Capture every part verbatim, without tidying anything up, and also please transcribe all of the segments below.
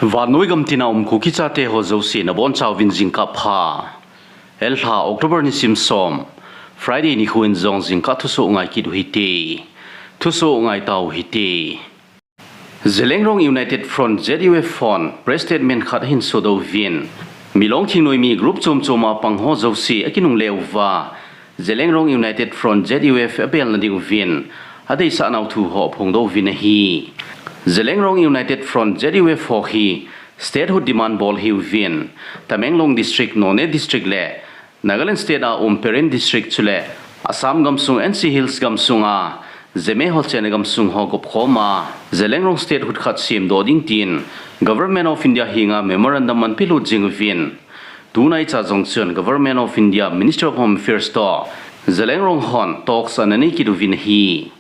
Vannoi gam tina um Kuki chate ho jouse nabonchauvin jingkah pha. Elha October nisim som, Friday nikho in jong jingkah thusoh ngai kit u hite. Thusoh ngai tau hite. Zeliangrong United Front Z U F hon press statement khat ahin sodoh uvin, Milong thingnoimi group chom chom a pang ho jouse akinungle uva, Zeliangrong United Front Z U F abelna diuvin adeisah nau thu ho aphongdoh uvin ahi. Zeliangrong United Front Z U F ho hi statehood demand bol ahiuvin, Tamenglong District, Noney District le Nagaland State a um Peren District chule Assam gamsung N C Hills gamsung a Zeme ho chenna gamsung ho gopkhom a, Zeliangrong statehood khat semdoh ding tin Government of India henga memorandum ahin pelut jing uvin, tunaicha jong chun Government of India Ministry of Home Affairs toh Zeliangrong hon talks ana nei kit uvin ahi.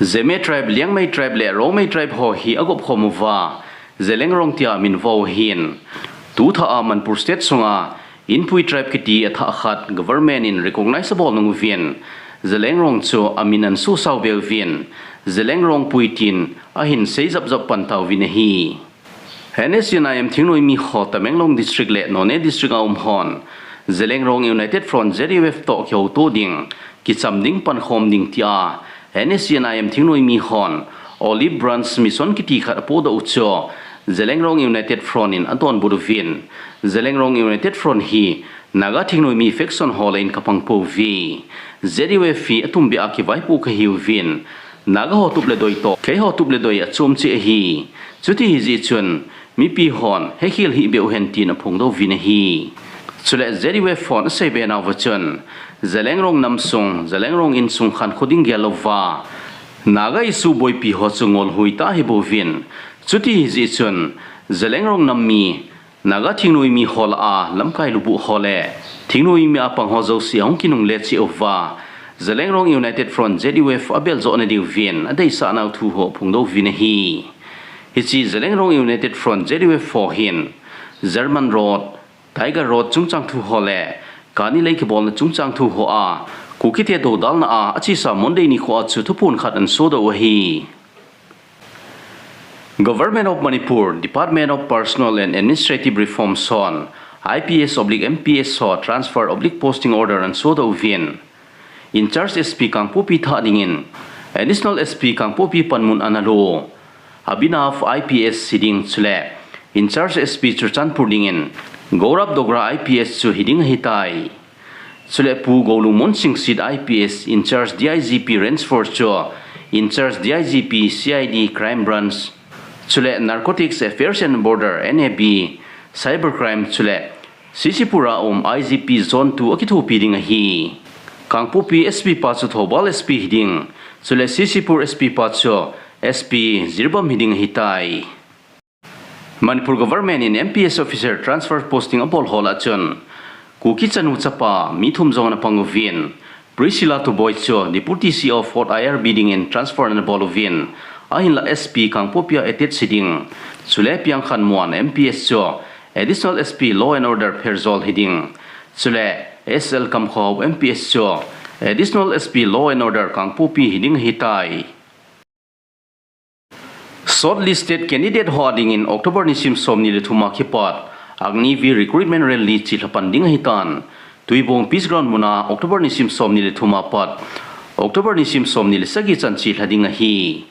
Zeme tribe, Liangmai tribe le Rongmei tribe ho hi agopkhom uva Zeliangrong tia amin avah u ahin. Tuthah a Manipur State sunga Inpui tribe kiti athah khat government in recognize abol nung uvin, Zeliangrong chu amin ana sosau be uvin, Zeliangrongpui tin ahin sei japjap pan tauvin ahi. N S C N I M thingnoimi ho Tamenglong District le Noney District a um hon Zeliangrong United Front Z U F toh kihouto ding, kicham ding, pankhom ding tia N S C N I M thingnoimi hon Olive Branch Mission kiti khat apohdoh u chu Zeliangrong United Front in adonbut uvin, Zeliangrong United Front hi Naga thingnoimi faction ho lah in kapang pouve. Z U F hi atumbeh a kivaipoh kahiuvin, Naga ho tup le doi toh keiho tup le doi achom cheh ahi. Chuti ahijeh chun mipi hon hekhel hih beh uhen tin aphongdoh uvin ahi. Chule Z U F hon aseibe nauva chun, Zeliangrong namsung, Zeliangrong insung khankho ding gel louva Naga issue boipi ho chu ngol hui tah ahi bouvin, chuti ahijeh chun Zeliangrong nam mi, Naga thingnoimi ho lah a lamkai lubuh ho le thingnoimi a pang ho jouse ahung kinungle cheh uva, Zeliangrong United Front Z U F abeljoh nadiuvin adeisah nau thu ho aphongdoh uvin ahi. Hiche Zeliangrong United Front Z U F ho hin German Road, Tiger Road chungchang thu ho le kani lei kibolna chungchang thu ho a Kukite doudalna a achesa Monday nikho a chu thuphon khat ana sodoh u ahi. Government of Manipur, Department of Personnel and Administrative Reforms hon I P S oblique M P S ho transfer oblique posting order ana sodoh uvin, in charge S P Kangpokpi thah dingin Additional S P Kangpokpi panmun ana lo Abhinav I P S hiding chule in charge S P Churachandpur dingin Gaurav Dogra I P S chu hiding ahitai. Chule Pu Golungmon Singsit I P S in charge D I G P Range Force chu in charge D I G P C I D Crime Branch, chule Narcotics Affairs and Border, N A B, Cyber Crime chule C C Pur a um I G P Zone two akithopi ding ahi. Kangpokpi S P pa chu Thoubal S P hiding, chule C C Pur S P pa chu S P Jiribam hiding ahitai. Manipur government in M P S officer transfer posting abol ho lah a chun, Kuki chanu chapa mi thum jong ana pang uvin, Priscilla Tuboi chu Deputy C O Fourth I R B dingin transfer ana bol uvin, ahinlah S P Kangpokpi a attach hiding, chule Piangkhanmuan M P S chu Additional S P Law and Order Pherzawl hiding, chule S L Kamkhohao M P S chu Additional S P Law and Order Kangpokpi hiding ahitai. Shortlisted candidate ho dingin October nisim somni le thum a kipat Agniveer recruitment rally chelha pan ding ahitan. Tuibong Peace Ground muna October nisim somni le thum a pat October nisim somni le sagi chan chelha ding ahi.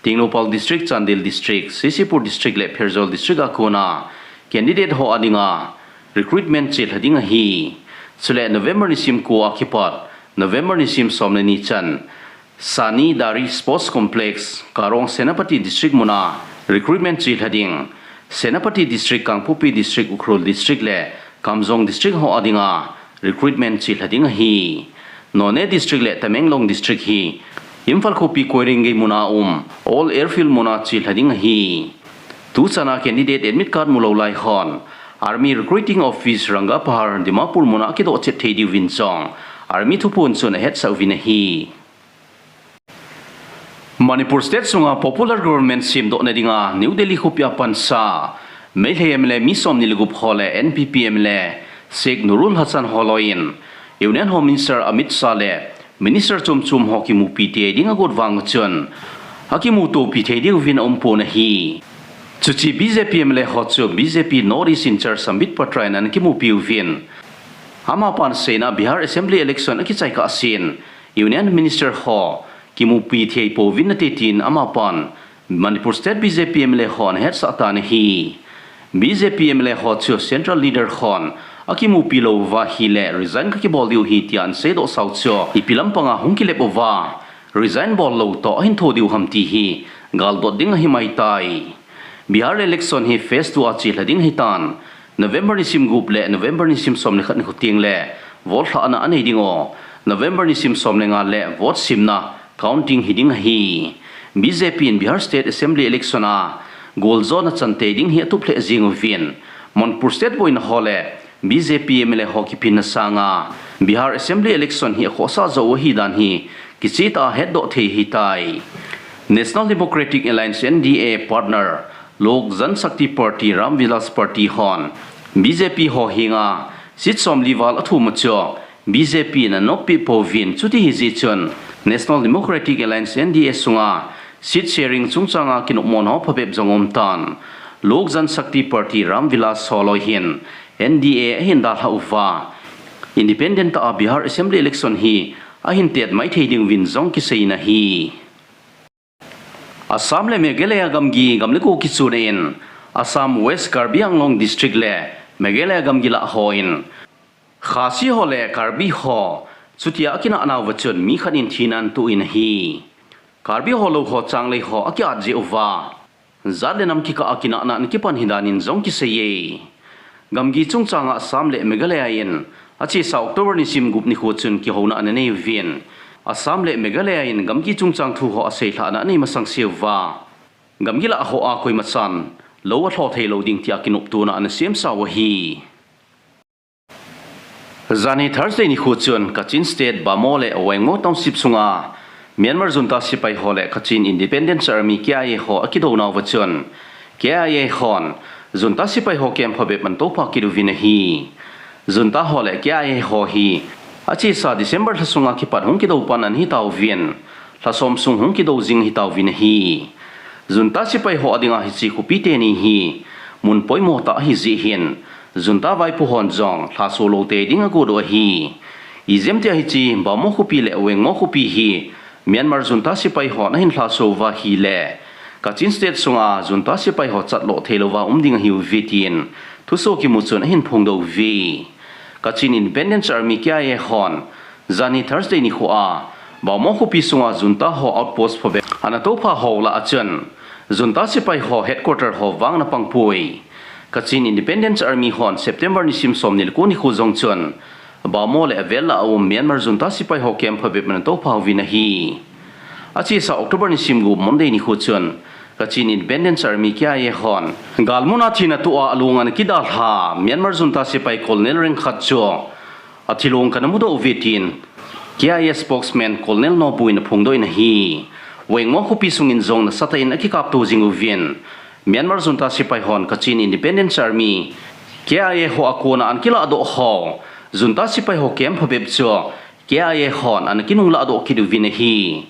Tengnoupal District, Chandel District, C C Pur District le Pherzawl District a kona candidate ho dinga recruitment chelha ding ahi. Chule November nisim ko a kipat November nisim som le ni chan Sani Dairy Sports Complex, Karong, Senapati District muna recruitment chelha ding. Senapati District, Kangpokpi District, Ukhrul District le Kamjong District ho dinga recruitment chelha ding ahi. Noney District le Tamenglong District hi Imphal khopi Koirengei muna um Old Airfield muna chelha ding ahi. Tuchana candidate admit card mulou lai hon Army Recruiting Office, Rangapahar, Dimapur muna kidoh chet thei diuvin jong Army thuphon chun ahetsah uvin ahi. Manipur State sunga popular government semdoh nadinga New Delhi khopi a pansa Meitei M L A mi somni le gup ho le N P P M L A Sheikh Nurul Hassan ho loiyin Union Home Minister Amit Shah le Minister chom chom ho kimupi tei ding agot vang chun akimutopi thei diuvin aumpon ahi. Chuche B J P M L A ho chu B J P North East in-charge Sambit Patra in ana kimupi uvin, amapan aseina Bihar Assembly election akichai kahsen Union Minister ho kimupi thei pouvin ati tin amapan Manipur State B J P M L A ho ana hetsah tan ahi. B J P M L A ho chu Central Leader hon akimupi lou uva ahile resign kakibol diu ahi tia ana seidoh sau chu ipi lampanga hung kilep uva resign bol lou toh ahin tho diu ham ti hi galdot ding ahi maitai. Bihar election hi phase two a chelha ding ahitan, November nisim gup le November nisim som le khat nikho teng le vote lhahna anei ding u, November nisim som le nga le vote simna counting hiding ahi. B J P in Bihar State Assembly election a goljona chantei ding hi atup lheh jeng uvin, Manipur State boina ho le B J P M L A ho kiphinna sanga Bihar Assembly election hi akhohsah jo u ahi dan hi kichehtah a hetdoh thei ahitai. National Democratic Alliance, N D A, partner Lok Janshakti Party, Ram Vilas Party hon B J P ho henga seat somli val athum u chu B J P in anoppi pouvin, chuti ahijeh chun National Democratic Alliance, N D A sunga seat sharing chungchanga kinopmona phabep jong aumtan, Lok Janshakti Party, Ram Vilas ho loi hin N D A ahin dalha uva, independent tah a Bihar Assembly election hi ahin tet maithei ding uvin jong kiseiyin ahi. Assam le Meghalaya gamgi gam le go kichuna in, Assam West Karbi Anglong District le Meghalaya gamgi lah hon Khasi ho le Karbi ho chutia akinah nauva chun mi khat in thina ana toh in ahi. Karbi ho lou ho changlei ho akiat jeh uva jat le nam kikah a kinahna ana kipan ahi danin jong kiseiye. Gamgi chungchanga Assam le Meghalaya in achesa October nisim gup nikho chun kihouna ana nei uvin, Assam le Meghalaya in gamgi chungchang thu ho aseilhahna anei masang seuva, gamgi lah hoa koimachan lou alho theilou ding tia kinoptona ana semsa u ahi. Janhi Thursday nikho chun Kachin State Bhamo le Wengmo Township sunga Myanmar Junta sepai ho le Kachin Independence Army, K I A ho akidou nauva chun K I A hon Junta sepai ho camp phabep ana toupha kit uvin ahi. Junta ho le K I A ho hi achesa December lha sunga kipat hung kidou pan ana hitauvin, lha som sung hung kidou jing ahitauvin ahi. Junta sepai ho adinga hiche khopi teni hi mun poimo tah ahijeh hin, Junta vaipo hon jong lhaso lou teiding agot u ahi. Ijemtia hiche Bhamo khopi le Wengmo khopi hi Myanmar Junta sepai hon ahin lhaso uva ahile Kachin State sunga Junta sepai ho chatlo theilouva um ding ahiuve tin thuso kimu chun ahin phongdoh uve. Kachin Independence Army, K I A hon Janhi Thursday nikhoa Bhamo khopi sunga Junta ho outpost phabep ana toupha ho lah a chun Junta sepai ho headquarter ho vang ana pangpoi. Kachin Independence Army hon September nisim somni le ko nikho jong chun Bhamo le avel lah a um Myanmar Junta sepai ho camp phabep ana toupha uvin ahi. Achesa October nisim gup Monday nikho chun Kachin Independence Army, K I A hon galmuna thina toh a alung ana kidalha Myanmar Junta sepai Colonel rank khat chu athilong kana mudoh uve tin K I A spokesman Colonel Naw Buu in aphongdoh in ahi. Wengmo khopi sungin jong nasatah in akikapto jing uvin, Myanmar Junta sepai hon Kachin Independence Army, K I A ho a kona ana kilahdoh ho Junta sepai ho camp phabep chu K I A hon ana kinunglahdoh kit uvin ahi.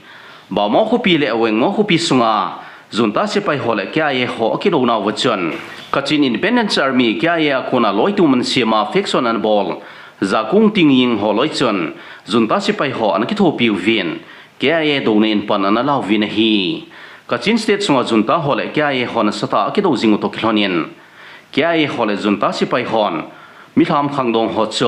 Bhamo khopi le Wengmo khopi sunga Junta sepai ho le K I A ho akilou nauva chun Kachin Independence Army, K I A a kona loitum ana sema faction ana bol Za Kung Ting Ying ho loi chun Junta sepai ho ana kithopi uvin, K I A douna in pan ana la uvin ahi. Kachin State sunga Junta ho le K I A ho nasatah a akidou jing u toh kilhonin K I A ho le Junta sepai hon milham khangdong ho chu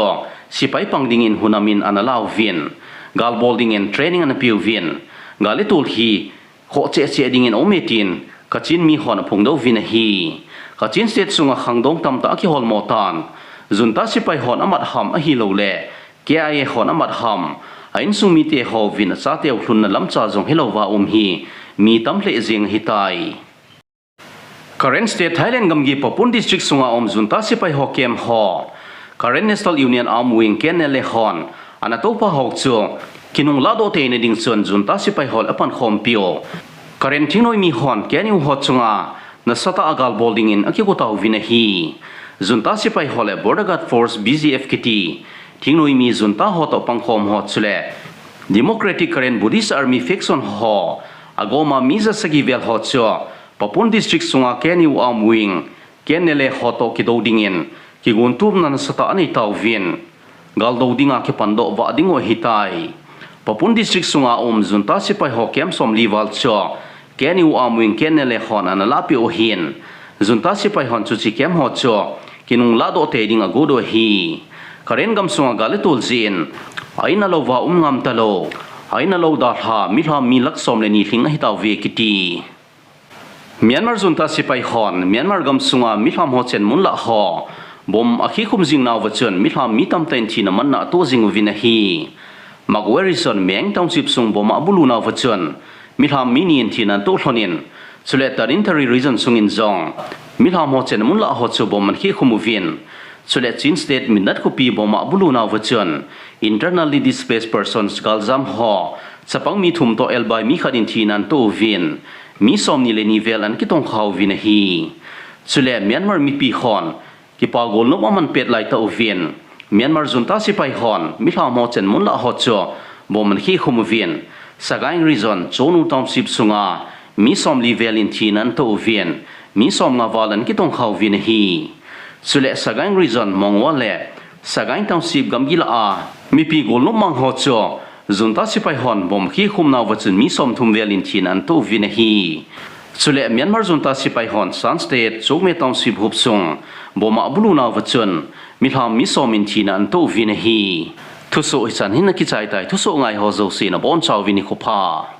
sepai pang dingin hunamin ana la uvin, gal bol dingin training ana pe uvin, gal le tol hi khoh cheh cheh dingin aume tin Kachin mi hon aphongdoh uvin ahi. Kachin State sunga khangdong tamtah akiholmo tan, Junta sepai hon amat ham ahilouleh K I A hon amat ham, a insung mite houvin achateu lhunna lamcha jong helouva um hi mi tam lheh jeng ahitai. Karen State, Thailand gamgi Papum District sunga um Junta sepai ho camp ho Karen National Union Armed Wing, K N L A hon ana toupha ho chu kinunglahdoh teina ding chun Junta sepai ho le apankhompiu Karen thingnoimi hon K N U ho chunga nasatah a gal bol dingin akigo tauvin ahi. Junta sepai ho le Border Guard Force, B G F kiti thingnoimi Junta ho toh pangkhom ho chule Democratic Karen Buddhist Army faction ho agoma mi ja sagi vel ho chu Papun District sunga K N U Armed Wing, K N L A ho toh kidou dingin, kiguntupna nasatah anei tauvin, galdo dinga kipandoh vah ding u ahitai. Papun District sunga um Junta sepai ho camp somli val chu K N U Armed Wing K N L A hon ana lahpeh u ahin, Junta sepai hon chuche camp ho chu kinung lahdoh tei ding agot u ahi. Karen gamsunga gal le tol jeh in, a in a lou va um ngam talou, a in a lou dalha milham mi lakh som le ni lhing ahitauve kiti. Myanmar Junta sepai hon Myanmar gamsunga milham ho chenmun lah ho bomb akhikhum jing nauva chun milham mi tamtah in thina manna atoh jing uvin ahi. Magway Region Maeng Township sung bomb abulu nauva chun milham mi ni in thina atoh lhonin, chule Tanintharyi Region sungin jong milham ho chenmun lah ho chu bomb ana khikhum uvin, chule Chin State Mindat khopi bomb abulu nauva chun internally displaced persons galjam ho chapang mi thum toh elbai mi khat in thina atoh uvin, mi somni le ni vel ana kitongkha uvin ahi. Chule Myanmar mipi hon kipa golnop aman pet laitah uvin, Myanmar Junta sepai hon milham ho chenmun lah ho chu bomb ana khikhum uvin, Sagaing Region Chonu Township sunga mi somli vel in thina atoh uvin, mi somnga val ana kitongkha uvin ahi. Chule Sagaing Region Mongwa le Sagaing Township gamgi lah a mipi golnop mang ho chu Junta sepai hon bomb khikhum nauva chun mi somthum vel in thina atoh uvin ahi. Chule Myanmar Junta sepai hon Shan State Chokme Township huop sung bomb abulu nauva chun milham mi som in thina atoh uvin ahi. Thusoh hichan hin akichai tai, thusoh ngai ho jouse nabonchauvin nikho pha.